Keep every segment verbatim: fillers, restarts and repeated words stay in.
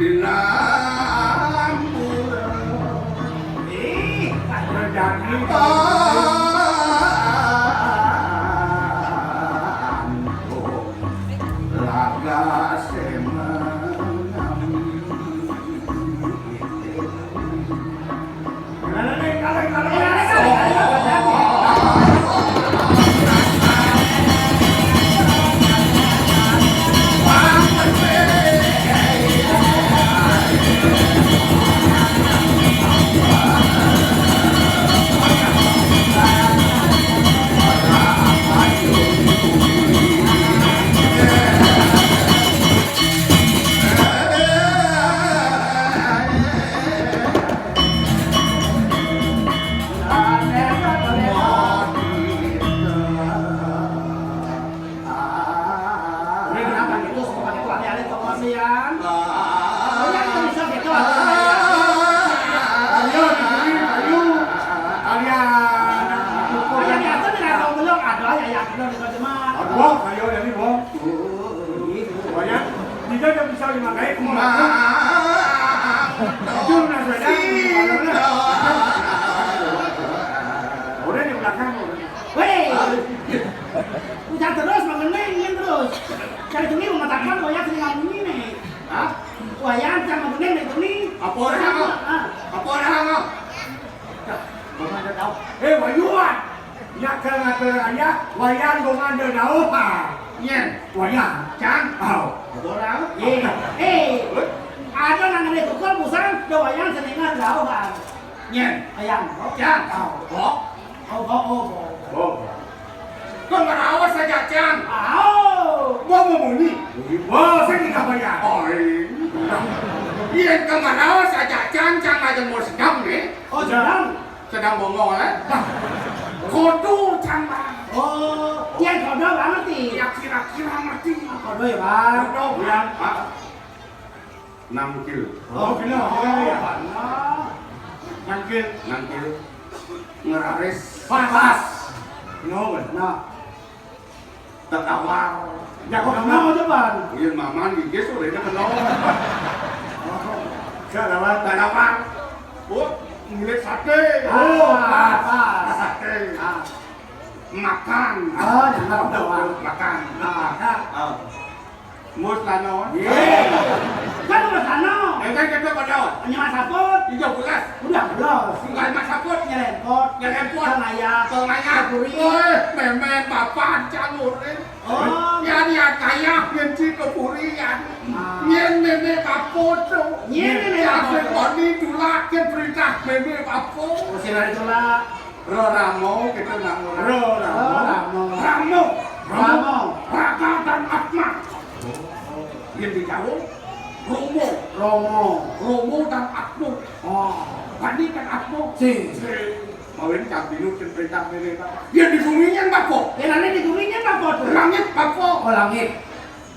Ih, Ini kenapa gitu? Semua pakai tuh aneh-aneh tuh kasihan. Kalian tuh bisa gitu. Ayo, diberi, ayo. Kalian. Kalian di atas tidak tahu belum? Ada ya, ya, belum di jemaat. Aduh, ayo, ini, Bang. Banyak. Kita udah bisa lima kali. Itu, nah, sudah. Udah di belakang, udah. Weh. Ujar terus, mengenai, ingin terus. Cari tuni, mengatakan, wayah sering ngomongin nih. Hah? Wayah, jangan mengenai nih, tuni. Apa orang, ah? Apa orang, ah? Dah, belum ada tahu. Eh, wayuan. Nya keur ngatur aya, wayah belum ada tahu, ah. Nyen. Wayah. Can. Tahu. Apa orang? Eh, eh. Ada nang ada tukar busan, da wayah seningan tahu, ah. Nyen. Ayam. Can. Tahu. Oh. Oh, oh, oh, oh. Oh. Kau ngerawas saja, Cang. Au. Wah, mau bunyi. Wah, saya tidak bayar. Oh, iya. Iya, kau ngerawas saja, Cang. Cang aja mau sedang nih. Oh, sedang. Sedang bongol, eh. Kodo, Cang, Bang. Oh, yang kodo banget nih. Ya, kira-kira ngerti. Kodo ya, Bang. Kodo, Bang. Nangkil. Oh, gila, gila, ya. Nangkil. Nangkil. Ngeraris. Pas. Pas. Benar, Bang. Nah. Tetawar. Ya, kok kenal aja, Bang? Iya, maman gigi sore dia kenal. Gak lewat. Tetawar. Oh, ngulik sate. Oh, pas. Pas. Sate. Ah. Makan. Oh, jangan doang. Makan. Ah. Oh. Mus lano. Ye. Kan udah sana. Enggak, kita pada. Hanya Mas Saput. Tiga belas. Udah belas. Enggak, Mas Saput. Nyerempot. Nyerempot. Kang Ayah. Kang Ayah. Keburi. Weh, meme papan calurin. Oh. Yan, yan, kaya, yan, ci keburi, yan. Ah. Yan, meme papo, tuh. Yan, meme papo. Yan, koni, tulak, yan, perintah, meme papo. Oh, sila itulah. Ro Ramo, kita nak Ro Ramo. Ro Ramo. Ramo. Ramo. Raka dan Atma. Yang di Jawa, Romo. Romo. Romo dan Atmo. Oh. Bani dan Atmo. Sing. Sing. Mawin cak binu cen perintah mene, Pak. Ya, di bumi nyen, Bapak. Ya, nanti di bumi nyen, Bapak, tuh. Langit, Bapak. Oh, langit.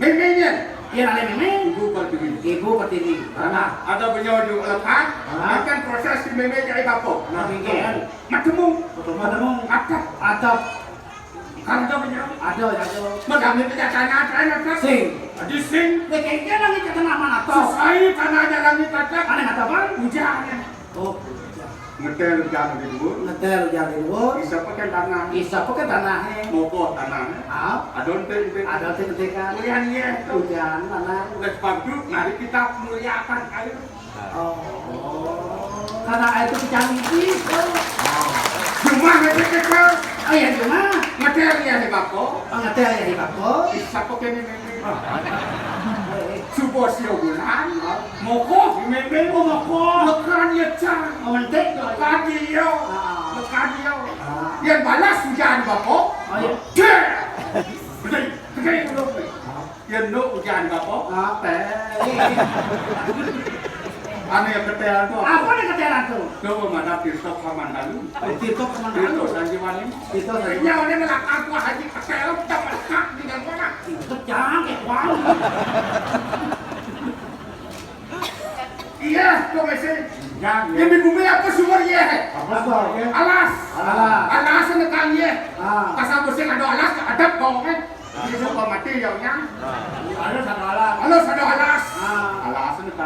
Meme nyen. Ya, nanti meme. Ibu Pertiwi. Ibu Pertiwi. Nah, ada beliau di lekat. Ah. Akan proses di meme jadi Bapak. Nah, oke. Matemu. Matemu. Atap. Atap. Kan ada beliau. Ada, ada. Madame kita tanah, tanah, atap. Sing. Jadi sing. Ya, kayaknya langit ke tengah mana, toh? Susah, tanah aja langit, atap. Aneh, atap, Bang? Hujan. Oh, hujan. Ngetel hujan di dhuwur. Ngetel hujan di dhuwur. Isep ke tanah. Isep ke tanah, eh. Moko tanah, eh. Ah. Ada ente, ente. Ada ente, ente, kan. Hujan, iya. Hujan, tanah. Udah sepatu, mari kita muliakan air. Oh. Karena air itu kecang itu. Cuma ngetek kecil. Oh iya, cuma. Ngetel ya di bako. Oh, ngetel ya di bako. Isep ke ini, ini. Subuh sio bulan. Moko, meme. Oh, moko. Lekan ya, Cang. Oh, mentek. Lekan dia. Ah. Lekan dia. Ah. Yang balas hujan bako. Oh, iya. Deh. Gede, gede. Yang nu hujan bako. Apa? Anu yang ketelan tuh. Apa yang ketelan tuh? Coba mana Tirto Kamandalu. Oh, Tirto Kamandalu. Tirto Sanjiwani. Tirto Sanjiwani. Ya, ini melak aku haji ketel, udah melak di dalam mana? Kejang, kayak wangi. Iya, tuh, Messi. Yang di bumi apa sumur, iya? Apa sumur, iya? Alas. Alas. Alas, ini kan, iya. Ah. Pas aku sing ada alas, ada bawangnya. Jadi, suka mati, ya, Nyang. Alas, ada alas. Alas, ada alas. Ah. Alas, ini kan.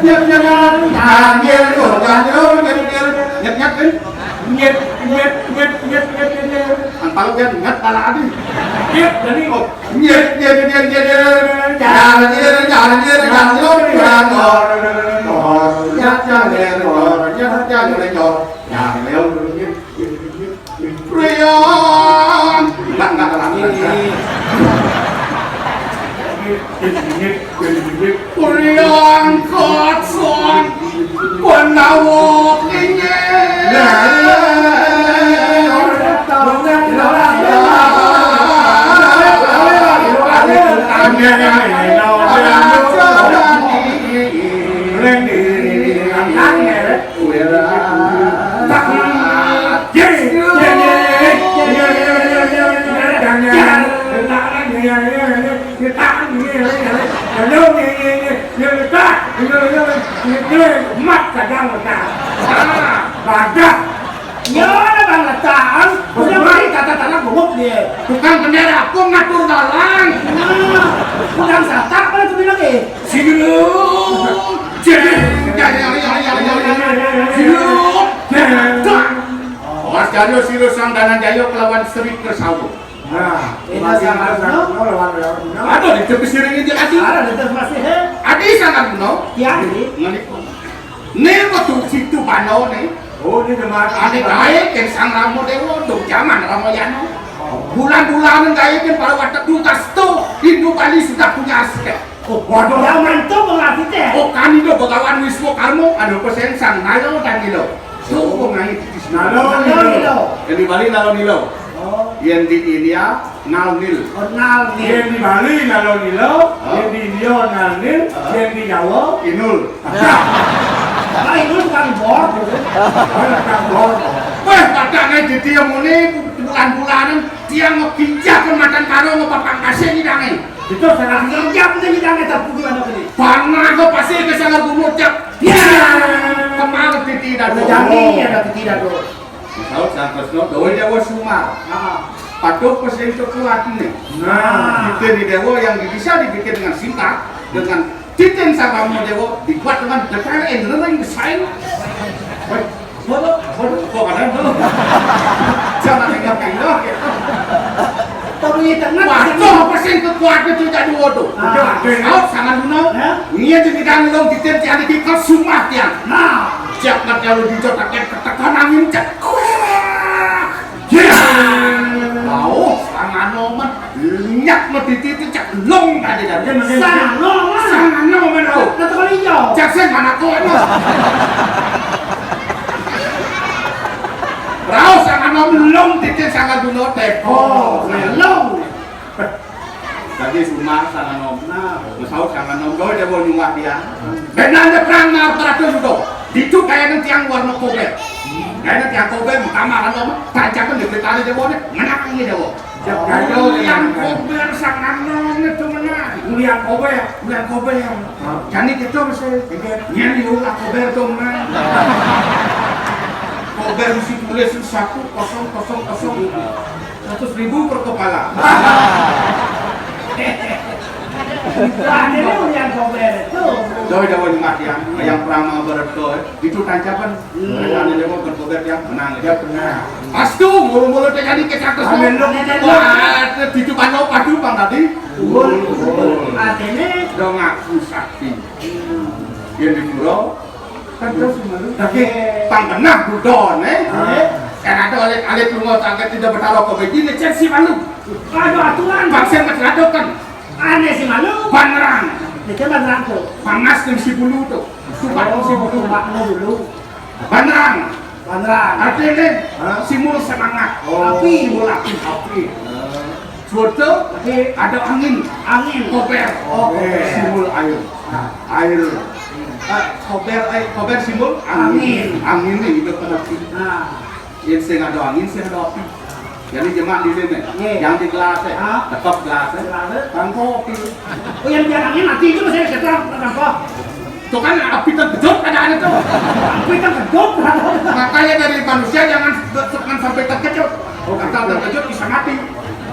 Nyet, nyet, nyet, nyet, nyet, nyet, nyet, nyet, nyet, nyet, nyet, nyet, nyet, nyet. Ang tawag yan, nyet na lang, adi. Nyet, dali. Oh, nyet, nyet, nyet, nyet, nyet. Nyara, nyara, nyara, nyara, nyara, nyara, nyara, nyara. Nyara, nyara, nyara, nyara, nyara, nyara, nyara. Priang. Nggak, nggak, nggak, nggak. Priang kosong. Pun nawok ini. Ini, ini, ini, emas kadang letak. Ah, badak. Ya, ada bang letak. Udah mari kata tanah gubuk dia. Tukang bendera pun ngatur dalan. Nah, udah satak, mana tuh bilang, eh? Silu. Jadi, jadi, jadi, jadi, jadi, jadi, silu. Dah. Mas Jayo, Silu Sang Dananjaya kelawan Sri Kersawa. Nah, ini makin sangat benar, no, lawan, lawan, no. Aduh, di tepi siring itu, aduh. Ada di tepi masih, he. Adi sangat benar. Tiang, di. Ngene. Ini betul situ Bano nih. Oh, ini teman. Ane gawe kan Sang Rama Dewa, dong zaman Ramayana. Bulan-bulanan gawe kan para watek dugas tuh. Hindu Bali sudah punya aspek. Oh, waduh. Zaman tuh mengasih teh. Oh, kan itu Begawan Wiswakarma, anu pesen Sang Nalo dan Nilo. Tuh, oh, mengaji di sini. Nalo, Nalo, Nilo. Nilo. Yang di Bali Nalo Nilo. Oh. Yang di India Nal Nil. Oh, Nal Nil. Yang di Bali Nalo Nilo, ah, yang di India Nal Nil, ah, yang di Jawa Inul. Nah, Inul tukang bor, gitu. Oh, tukang bor. Weh, padahal di dia muni bulan-bulanan dia ngeginjak ke makan karo ngepapang kasih ngidange. Itu sangat ngerjap itu ngidange tak kudu anak ini. Panah ke pasir ke sangat gunung cap. Ya. Kemarin titi dan. Ada jami, ada titi dan. Saut Sang Kresna, dawuh Dewa Sumar. Ah. Padha pesing kekuatane. Nah. Titi Dewa yang bisa dibikin dengan singkat, dengan titin Sang Rama Dewa dibuat dengan detail engineering design. Woi, waduh, waduh, kok ada tuh? Jangan ingat-ingat gitu. Tapi tengah. Waduh, pesing kekuatane itu jadi waduh. Ah. Saut Sang Arjuna. Ya. Iya, jadi kan lo titin tiang iki kesumah tiang. Nah. Siap kalau dicotakin ketekan angin cek. Wah. Jrang! Wau, Sang Anoman, nyak mediti itu cek lung tadi kan. Iya, bener. Sang Anoman. Sang Anoman, oh. Nah, tukang ijo. Cek sing mana kowe, Mas? Rauh Sang Anoman lung titik Sang Arjuna teko. Oh, lung. Dadi Sumar Sang Anom. Nah, wis saut Sang Anom, kowe dewe nyuwah tiang. Benar ada perang Mahabharata juga. Itu kayaknya tiang warna kober. Kayaknya tiang kober, utama Anom, tajakan di petani dewe, menang ini dewe. Siap gayo, yang kober Sang Anom itu menang. Kuliah kober, kuliah kober. Jani kita mesti, iya, nyari ulah kober tuh, menang. Kober mesti tulis satu kosong kosong kosong. Seratus ribu per kepala. Akhirnya ulian kober itu. Doi dawai mati ya, yang perang Mahabharata, eh. Itu tancapan. Hmm. Mereka ada dewa berkober yang menang, dia benar. Astu, mulu-mulu terjadi kecatus. Amin, lo ngecek, lo. Wah, itu pano padu bang tadi. Betul, betul. Artinya dong aku sakti. Yang di pura, kan terus malu. Tapi pang genah budon, eh. Eh. Kan ada alit-alit rumah tangga tidak bertaruh ke bejin, cek si malu. Aduh, aturan. Bangsa masih ada kan. Aneh si malu. Banerang. Itu banerang tuh. Panas dan si bulu tuh. Sumpah si bulu. Sumpah dulu. Banerang. Banerang. Artinya, hah? Simbol semangat. Oh. Api. Simbol api. Api. Suatu, api. Ada angin. Angin. Koper. Oh, koper. Simbol air. Nah. Air. Eh, koper, eh, koper simbol angin. Angin. Angin ini hidup pada api. Nah. Yang sing ada angin, sing ada api. Jadi jemak di sini. Iya. Yang di gelas, eh. Ah. Tetap gelas, eh. Gelas, eh. Bang kopi. Oh, yang biar angin mati itu masih tetap, tetap. Tuh kan api terkejut ada ada tuh. Api terkejut. Makanya dari manusia jangan jangan sampai terkejut. Oh, kata terkejut bisa mati.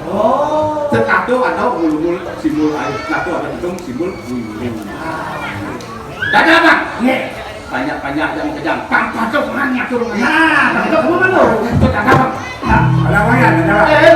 Oh. Setelah itu ada mulu-mulu simbol air. Setelah itu ada gedung simbol bumi. Dadah, Bang. Nih, banyak-banyak yang kejang. Pang patuh nanya tuh. Nah, itu kamu mana? Itu kata, Bang. Nah, ada apa ya? Ada apa? Eh,